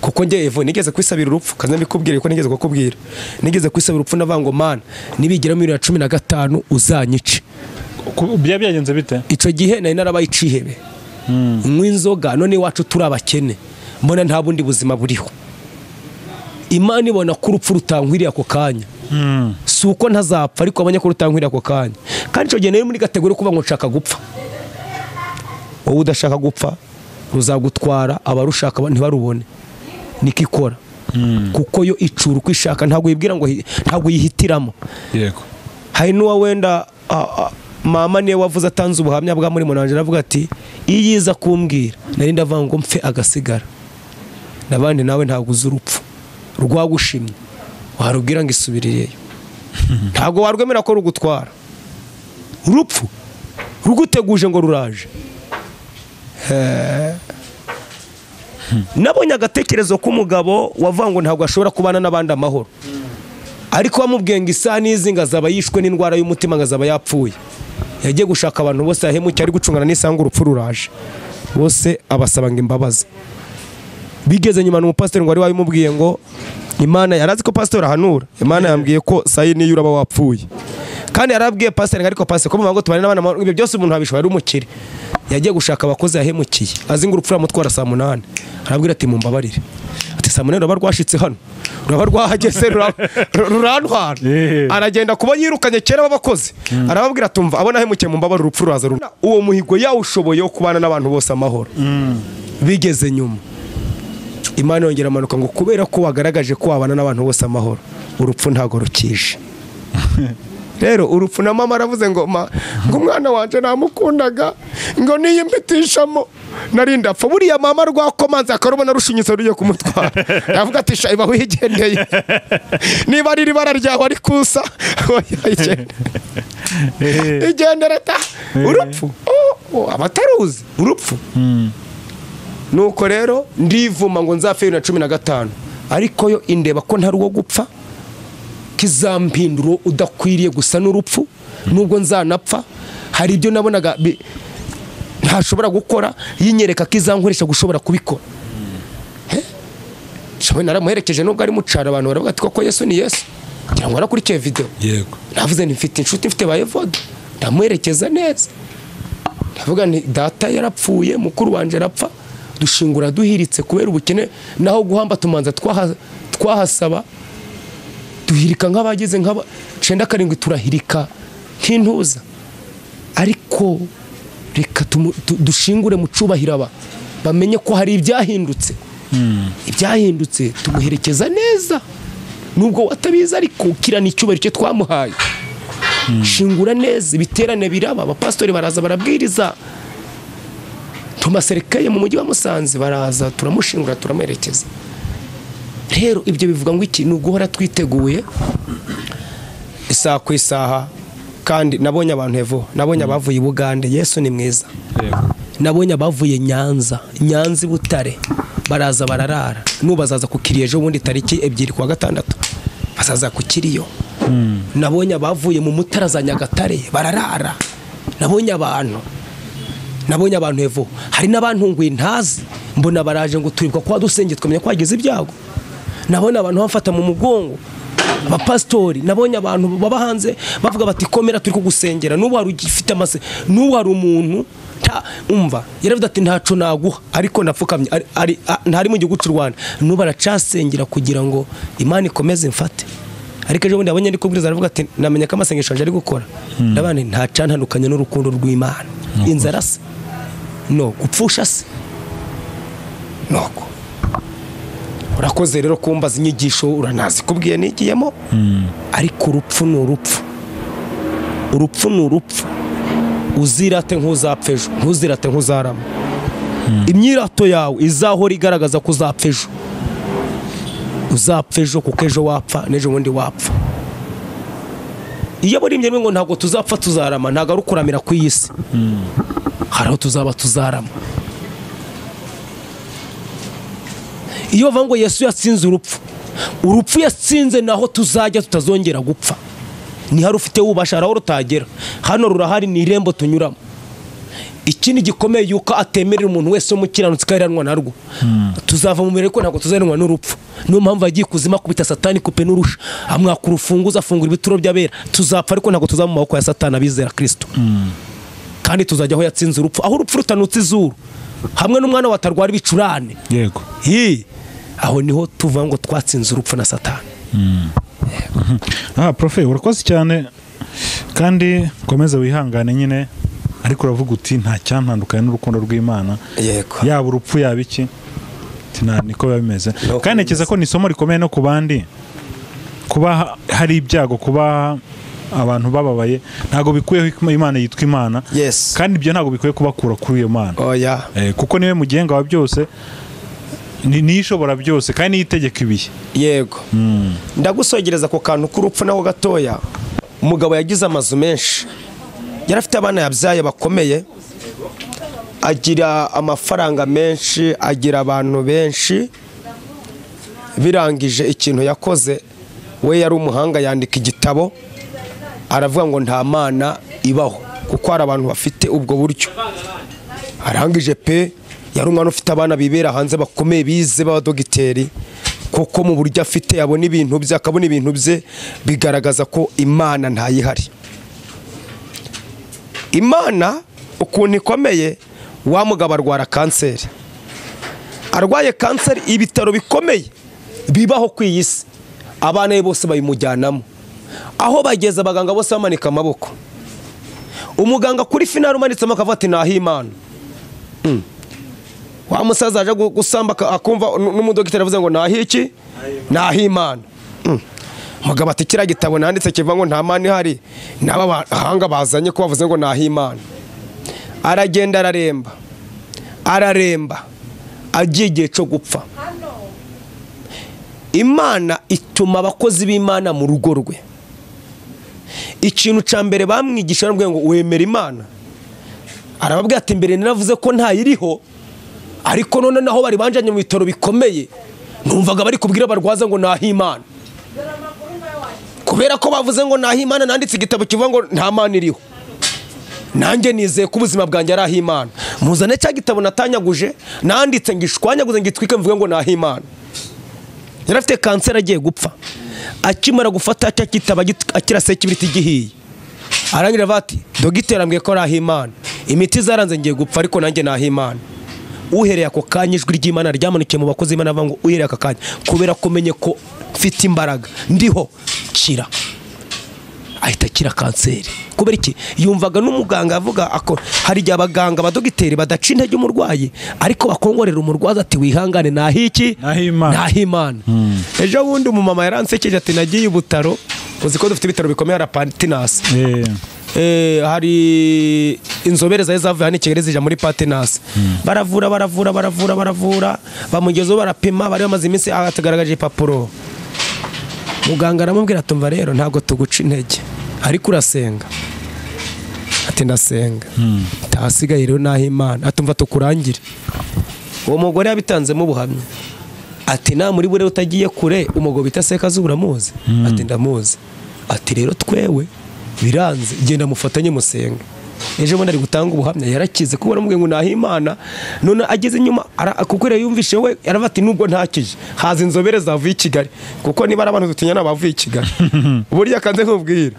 Kuko njye Evo nigeze kwisabira urupfu, kaza mbikubwire ko nigeze kukubwira. Nigeze kwisabira urupfu ndavuga ngo Mana nibigera muri 2015 uzanyice. Byagenze bite? Ico gihe nari narabaye icihebe. Nywa inzoga none iwacu turi abakene. Mbona nta bundi buzima buriho. Imana ibona ko urupfu rutankwiriye ako kanya. Si uko ntazapfa ariko abonye ko rutankwiriye ako kanya. Kandi ico gihe nari muri kategori kuba ngo nshaka gupfa. Wowe udashaka gupfa ruzagutwara, abarushaka ntibarubone. Niko ikora. Kuko yo icura uko ishaka, ntabwo yibwira ngo ntabwo yihitiramo. Yego. Hari n'uwa wenda mama niwe wavuze atanze ubuhamya bwa muri munanje aravuga ati iyiza kumbwira nari ndavuga ngo mpfe agasigara. Nabandi nawe ntabwo uzi urupfu rwagushimye warubwira ngo isubirireyo. Ntabwo warwemera ko rugutwara. Urupfu ruguteguje ngo ruraje. Nabonye agatekerezo k'umugabo wavuga ngo ntabwo ashobora kubana n'abandi amahoro. Ariko bamubwiye ngo isaha n'izi ngo azaba yishwe n'indwara y'umutima ngo azaba yapfuye. Yagiye gushaka abantu bose yahemukiye ari gucungana n'isanga urupfu ruraje. Bose abasaba ngo imbabazi. Bigeze nyuma n'umupasiteri ngo ari wabimubwiye ngo Imana yarazi ko pasiteri ahanura. Imana yambwiye ko sayi niyo uraba wapfuye. Kandi yarabwiye pasiteri ariko pasiteri ko muvuga ngo tubane n'abana ibyo byose umuntu abishobora ari umukire. Yagiye gushaka abakozi yahemukiye azi ngo urupfu ramutwara saa 8. Arabwira ati mumbabarire. Ati saa 8 ruraba rwashitse hano. Ruraba rwahageze rurantwara. Aragenda kuba yirukanye kera b'abakozi. Arababwira tumva abona ahemukiye mumbabarire urupfu ruraza. Uwo muhigo yawushoboye wo kubana n'abantu bose amahoro. Bigeze nyuma Imana yongera amanuka ngo kubera ko wagaragaje ko wabana n'abantu bose amahoro urupfu ntago rukije. Rero urupfu na mama aravuze ngo ngo umwana wanje namukundaga ngo niyimpitishamo nari ndapfa. Buriya mama rwakomanze akarubona rushinyitse rugiye kumutwara. Yavuga ati sha iba wigendeye. Niba ari ibara ryawe ari kusa igendera ta urupfu abataruzi urupfu. Nuko rero ndivuma ngo nzapfe 2015 ariko yo indeba ko ntari uwo gupfa kizampinduro udakwiriye gusa n'urupfu nubwo nzanapfa. Hari ibyo nabonaga ntashobora gukora yinyereka kizankoresha gushobora kubikora. Shawe naramuherekeje nubwo ari mucara abantu baravuga ati koko Yesu ni Yesu. Ngira ngo arakurikiye video. Yego. Navuze nti mfite inshuti mfite ba Evode ndamuherekeza neza. Ndavuga nti data yarapfuye mukuru wanje arapfa dushingura duhiritse kubera ubukene naho guhamba tumanza twahasaba duhirika nk'abageze nk'aba 97 turahirika nk'intuza. Ariko reka dushingure mu cubahiro aba bamenye ko hari ibyahindutse. Ibyahindutse tumuherekeza neza nubwo watabiza ariko kirana icyubahiro cye twamuhaye. Shingura neza ibiterane biraba abapastori baraza barabwiriza. Tumaserekaye mu mujyi wa Musanze baraza turamushingura turamuherekeza. Rero ibyo bivuga ngo iki ni uguhora twiteguye isaha ku isaha. Kandi nabonye abantu Evo, nabonye abavuye i Bugande, Yesu ni mwiza. Nabonye abavuye Nyanza, Nyanza Butare baraza bararara. Nubazaza ku kiriyo ejo bundi tariki 2 kwa 6 bazaza ku kiriyo. Nabonye abavuye mu Mutara za Nyagatare bararara. Nabonye abantu Evo, hari n'abantu ntazi mbona baraje ngo turibwa kwa dusenge twamenye ko hagize ibyago. Nabonye abantu bamfata mu mugongo abapastori, nabonye abantu baba hanze bavuga bati komera turi kugusengera. Nubu hari ugifite amase, nubu hari umuntu umva yaravuze ati ntaco naguha ariko ndapfukamye ari ntari mu gihugu cy'u Rwanda. Nubu aracasengera kugira ngo Imana ikomeze mfate. Ariko ejo bundi abonye ndi kubwiriza aravuga ati namenya ko amasengesho ari gukora. Ndabane ntacantandukanye n'urukundo rw'Imana. Inzara se no gupfusha se noko. Urakoze rero kumbaza inyigisho uranazi kubwiye nigiyemo. Ariko urupfu ni urupfu. Urupfu ni urupfu. Uzirate nk'uzapfa ejo, ntuzirate nk'uzarama. Imyirato yawe izahora igaragaza ko uzapfa ejo. Uzapfa ejo kuko ejo wapfa n'ejo bundi wapfa. Iyo burimbye ngo ntabwo tuzapfa tuzarama, ntabwo ari ukuramira ku iyi si. Hari aho tuzaba tuzarama. Iyo bavuga ngo Yesu yatsinze urupfu, Urupfu yatsinze naho tuzajya tutazongera gupfa. Ni hari ufite ububasha aho rutagera. Hano rurahari, ni irembo tunyuramo. Ikindi gikomeye yuko atemerera umuntu wese umukiranutsi kairanwa narwo. Tuzava mu mireko ntabwo tuzaranwa n'urupfu. Niyo mpamvu agiye kuzima kubita Satani kupe n'urusha, amwaka urufunguzo afungura ibituro by'abera. Tuzapfa ariko ntabwo tuzaba mu maboko ya Satani abizera Kristo. Kandi tuzajya aho yatsinze urupfu, aho urupfu rutanutse izuru, hamwe n'umwana watarwara ibicurane. Yego. Aho niho tuva ngo twatsinze urupfu na Satani. Profe, urakoze cyane kandi komeza wihangane nyine, ariko uravuga uti nta cyantandukanye n'urukundo rw'Imana. Yego. Yaba urupfu yaba iki, niko biba bimeze. Kandi ntekereza ko ni isomo rikomeye no ku bandi, kuba hari ibyago, kuba abantu bababaye, ntago bikuyeho Imana yitwa Imana. Yes. Kandi ibyo ntago bikuye kubakura kuri iyo Mana. Oya. Kuko niwe mugenga wa byose, ni ishobora byose, kandi niyitegeka ibihe. Yego. Ndagusogereza ku kantu k'urupfu naho gatoya. Umugabo yagize amazu menshi, yari afite abana yabyaye bakomeye, agira amafaranga menshi, agira abantu benshi. Birangije ikintu yakoze, we yari umuhanga, yandika igitabo aravuga ngo nta mana ibaho, kuko hari abantu bafite ubwo buryo. Arangije pe, yari umwana ufite abana bibera hanze bakomeye, bize b'abadogiteri, kuko mu buryo afite yabona ibintu bye, akabona ibintu bye bigaragaza ko Imana ntayihari. Imana ukuntu ikomeye, wa mugabo arwara kanseri. Arwaye kanseri, ibitaro bikomeye bibaho ku iyi si, abana be bose bayimujyanamo. Aho bageze abaganga bose bamanika amaboko. Umuganga kuri finale umanitse amaboko avuga ati naho Imana. Wa musaza aje gusamba akumva n'umudogiteri avuze ngo naho iki? Naho Imana. Mugabo ati kira gitabo nanditse kivuga ngo nta mana ihari, naba bahanga bazanye ko bavuze ngo naho Imana. Aragenda araremba, araremba, agiye igihe cyo gupfa. Imana ituma abakozi b'Imana mu rugo rwe. Ikintu ca mbere bamwigisha baramubwira ngo wemera Imana. Arababwira ati mbere naravuze ko ntayiriho, ariko none naho bari banjanye mu bitaro bikomeye, numvaga bari kubwira abarwaza ngo naho Imana. Kubera ko bavuze ngo naho Imana, nanditse igitabo kivuga ngo nta mana iriho, nanjye nizeye ko ubuzima bwanjye ari ah'Imana. Muzane cya gitabo natanyaguje, nanditse ngishwanyaguze ngitwike mvuge ngo naho Imana. Yari afite kanseri agiye gupfa. Akimara gufata cya gitabo akirase kibiriti gihiye, arangira bati dogiteri ambwiye ko ari ah'Imana, imiti zaranze ngiye gupfa ariko nanjye naho Imana. Uhereye ako kanya ijwi ry'Imana ryamanukiye mu bakozi b'Imana bavuga ngo uhereye aka kanya, kubera ko menye ko mfite imbaraga ndiho, kira. Ahita akira kanseri. Kubera iki? Yumvaga n'umuganga avuga ako hari igihe abaganga abadogiteri badaca intege umurwayi, ariko bakongorera umurwaza ati wihangane naho iki? Naho Imana. Ejo bundi umumama yaransekeje ati nagiye ibutaro, uzi ko dufite ibitaro bikomeye ara Patinas. Hari inzobere zari zavuye hano i Kigali zija muri Patinas. Baravura baravura baravura baravura, bamugezeho barapima, bari bamaze iminsi atagaragaje ipapuro. Muganga aramubwira ati umva rero ntabwo tuguca intege, ariko urasenga. Ati ndasenga. Tahasigaye rero naho Imana. Atumva tukurangire. Uwo mugore yabitanzemo ubuhamya. Ati na muri bure utagiye kure, umugabo bita Sekazuba uramuzi? Ati ndamuzi. Ati rero twewe biranze, genda mufatanye musenga. Ejo bundi ari gutanga ubuhamya yarakize, kuko baramubwiye ngo naho Imana. None ageze inyuma kuko rero yumvishe we yaravuga ati nubwo ntakije, haza inzobere zavuye i Kigali, kuko niba ari abantu dutinya n'abavuye i Kigali. Burya kanze nkubwira,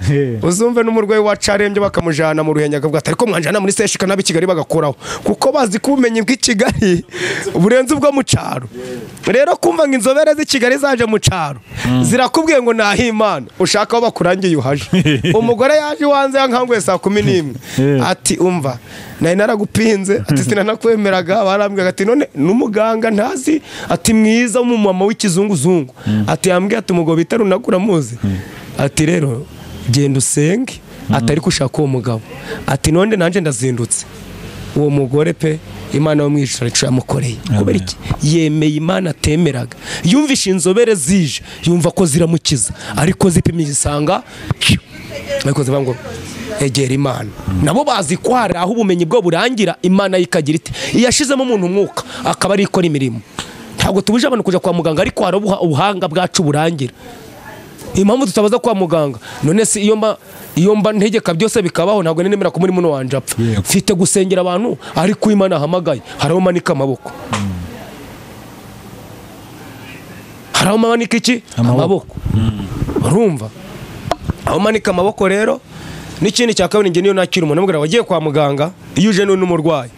uzumve n'umurwayi wacu arembye bakamujana mu Ruhengeri akavuga ati ariko mwanjana muri Seshika n'ab'i Kigali bagakoraho, kuko bazi ko ubumenyi bw'i Kigali burenze ubwo mu cyaro. Rero kumva ngo inzobere z'i Kigali zaje mu cyaro zirakubwiye ngo naho Imana, ushaka aho bakurangiye uhaje. Umugore yaje iwanze yankanguye saa 11. Ati umva nari naragupinze, ati sinanakwemeraga, barambwiraga ati none n'umuganga ntazi, ati mwiza w'umumama w'ikizunguzungu, ati yambwiye ati umugabo bita runaka uramuzi, ati rero genda usenge, atari kushaka uwo mugabo, ati none nanje ndazindutse. Uwo mugore pe Imana yo mu ijuru ico yamukoreye. Kubera iki? Yemeye Imana atemeraga. Yumvishe inzobere zije, yumva ko ziramukiza, ariko zipimye zisanga ariko zivuga ngo egera Imana. Nabo bazi ko hari aho ubumenyi bwo burangira, Imana yikagira ite iyashizemo umuntu umwuka akaba ari ikora imirimo. Ntabwo tubuje abantu kujya kwa muganga, ariko hari ubuhanga bwacu burangira. Impamvu tutabaza kwa muganga, none se iyo mba ntegeka byose bikabaho, ntabwo nemera ko muri muno wanje apfa. Mfite gusengera abantu, ariko Imana ahamagaye hari aho manika amaboko. Hari aho manika iki? Amaboko. Urumva? Aho manika amaboko rero n'ikindi cya kabiri, nge niyo nakira umuntu amubwira wagiye kwa muganga, iyo uje n'umurwayi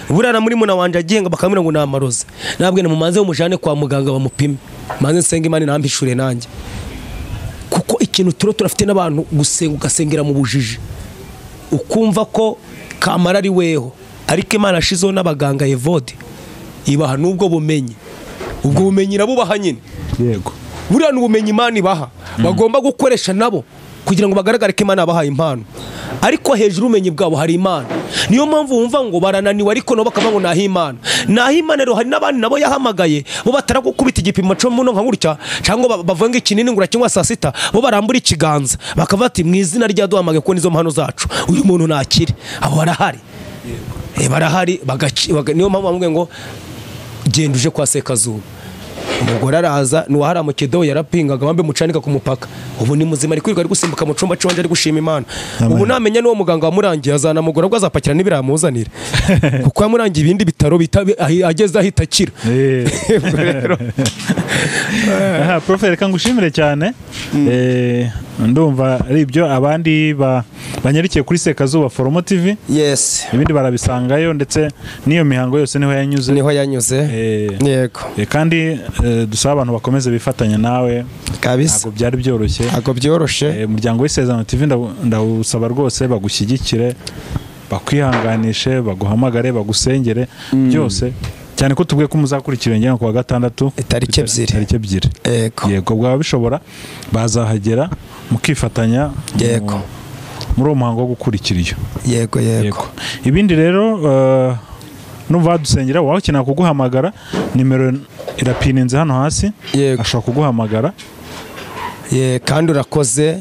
burana muri muna wanje agiye ngo bakamubwira ngo namaroze, nabwe mumanze umujane kwa muganga bamupime, manze nsenga Imana nampishure nanjye. Kuko ikintu turafite n'abantu gusenga ugasengera mu bujiji, ukumva ko kamara ari weho, ariko Imana ashizeho n'abaganga Evode ibaha n'ubwo bumenyi, ubwo bumenyi irabubaha nyine. Yego, buriya n'ubumenyi Imana ibaha bagomba gukoresha nabo kugira ngo bagaragare ko Imana yabahaye impano, ariko hejuru ubumenyi bwabo hari Imana. Niyo mpamvu wumva ngo barananiwe, ariko nabo bakavuga ngo naho Imana, naho Imana. Rero hari n'abandi nabo yahamagaye bo batarakukubita igipimo cyo muno nka gutya, cyangwa bavuga ikinini ngo urakinywa saa sita, bo barambura ikiganza bakavuga ati mu izina rya duhamagaye ko nizo mpano zacu, uyu muntu nakire. Abo barahari, barahari. Niyo mpamvu bamubwiye ngo genda uje kwa Sekazuba. Umugore araza, nuwahara mu kido yarapingaga bambe mucanika ku mupaka, ubu ni muzima, ari kwirirwa ari gusimbuka mu cumba cyo ari gushima Imana. Ubu namenya n'uwo muganga wamurangiye azanamugora bwo azapakira n'ibiramuzanira, kuko yamurangiye ibindi bitaro ageze ahita akira. Aha, Prof, reka ngushimire cyane. Ndumva ari ibyo abandi banyarikiye kuri Sekazuba Foromo TV. Yes, ibindi barabisangayo, ndetse n'iyo mihango yose niho yanyuze, niho yanyuze. Yego. Kandi dusaba abantu bakomeze bifatanya nawe kabisa, ntabwo byari byoroshye, ntabwo byoroshye. Umuryango w'Isezerano TV ndawusaba rwose bagushyigikire, bakwihanganishe, baguhamagare, bagusengere byose, cyane ko tubwiye ko muzakurikira ngena ku wa gatandatu itariki 2. Yego, yego, bwaba bishobora bazahagera mukifatanya. Yego, muri uwo muhango wo gukurikira iyo. Yego, yego. Ibindi rero numva dusengera, wawe ukeneye kuguhamagara, nimero irapininze hano hasi, ashobora kuguhamagara. Ye, kandi urakoze.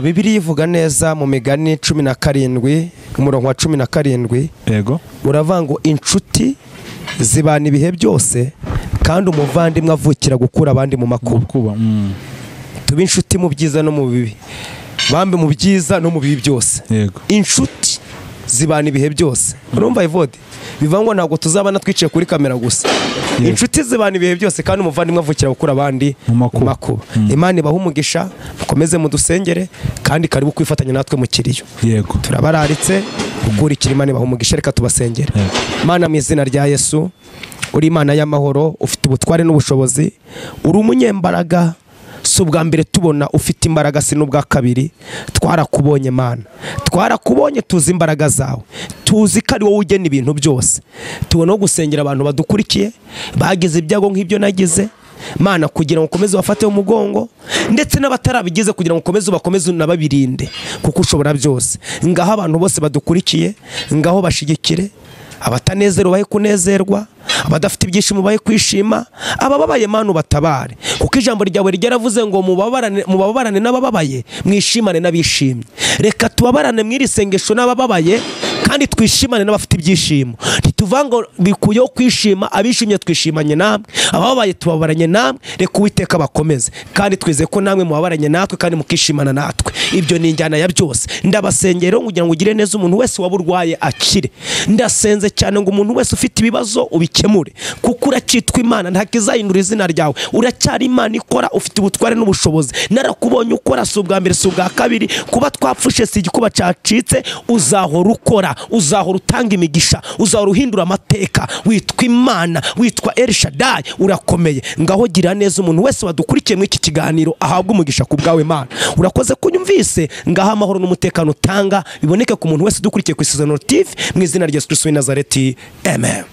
Bibiliya ivuga neza mu migani 17 umurongo wa 17. Yego, uravuga ngo inshuti zibana ibihe byose, kandi umuvandimwe avukira gukura abandi mu makuba. Tuba inshuti mu byiza no mu bibi, bambe mu byiza no mu bibi byose. Yego, inshuti zibana ibihe byose. Urumva Evode, bivuga ngo ntabwo tuzabana twicaye kuri kamera gusa. Inshuti zibana ibihe byose, kandi umuvandimwe avukira gukura abandi mu makuba. Imana ibahe umugisha, mukomeze mudusengere, kandi karibu kwifatanya natwe mu kiriyo. Yego, turabararitse gukurikira. Imana ibahe umugisha, reka tubasengere. Mana, mu izina rya Yesu, uri Imana y'amahoro, ufite ubutware n'ubushobozi, uri umunyembaraga. Si ubwa mbere tubona ufite imbaraga, si n'ubwa kabiri. Twarakubonye Mana, twarakubonye, tuzi imbaraga zawe, tuzi ko ari wowe ugena ibintu byose. Tubona no gusengera abantu badukurikiye bagize ibyago nk'ibyo nagize, Mana, kugira ngo ukomeze ubafate umugongo, ndetse n'abatarabigize kugira ngo ukomeze ubakomeze unababirinde, kuko ushobora byose. Ngaho abantu bose badukurikiye, ngaho bashigikire, abatanezerwa bahe kunezerwa, abadafite ibyishimo bahe kwishima, abababaye Mana batabare, kuko ijambo ryawe ryaravuze ngo mubabarane n'abababaye, mwishimane n'abishimye. Reka tubabarane mw'iri sengesho n'abababaye, kandi twishimane n'abafite ibyishimo. Ntituvuga ngo bikuyeho kwishima, abishimye twishimanye namwe, abababaye tubabaranye namwe. Reka Uwiteka bakomeze, kandi twizeye ko namwe mubabaranye natwe kandi mukishimana natwe. Ibyo ni injyana ya byose. Ndabasengera kugira ngo ugire neza umuntu wese waburwaye akire. Ndasenze cyane ngo umuntu wese ufite ibibazo ubikemure, kuko uracyitwa Imana, ntakizahindura izina ryawe. Uracyari Imana ikora, ufite ubutware n'ubushobozi. Narakubonye ukora, si ubwa mbere si ubwa kabiri. Kuba twapfushe si igikuba cyacitse, uzahora ukora, uzahora utanga imigisha, uzahora uhindura amateka. Witwa Imana, witwa El Shaddai, urakomeye. Ngaho gira neza umuntu wese wadukurikiye muri iki kiganiro, ahabwe umugisha ku bwawe Mana. Urakoze kunyumvise, ngaho amahoro n'umutekano utanga biboneke ku muntu wese dukurikiye ku Isezerano TV, mu izina rya Yesu Kristo w'i Nazareti, amen.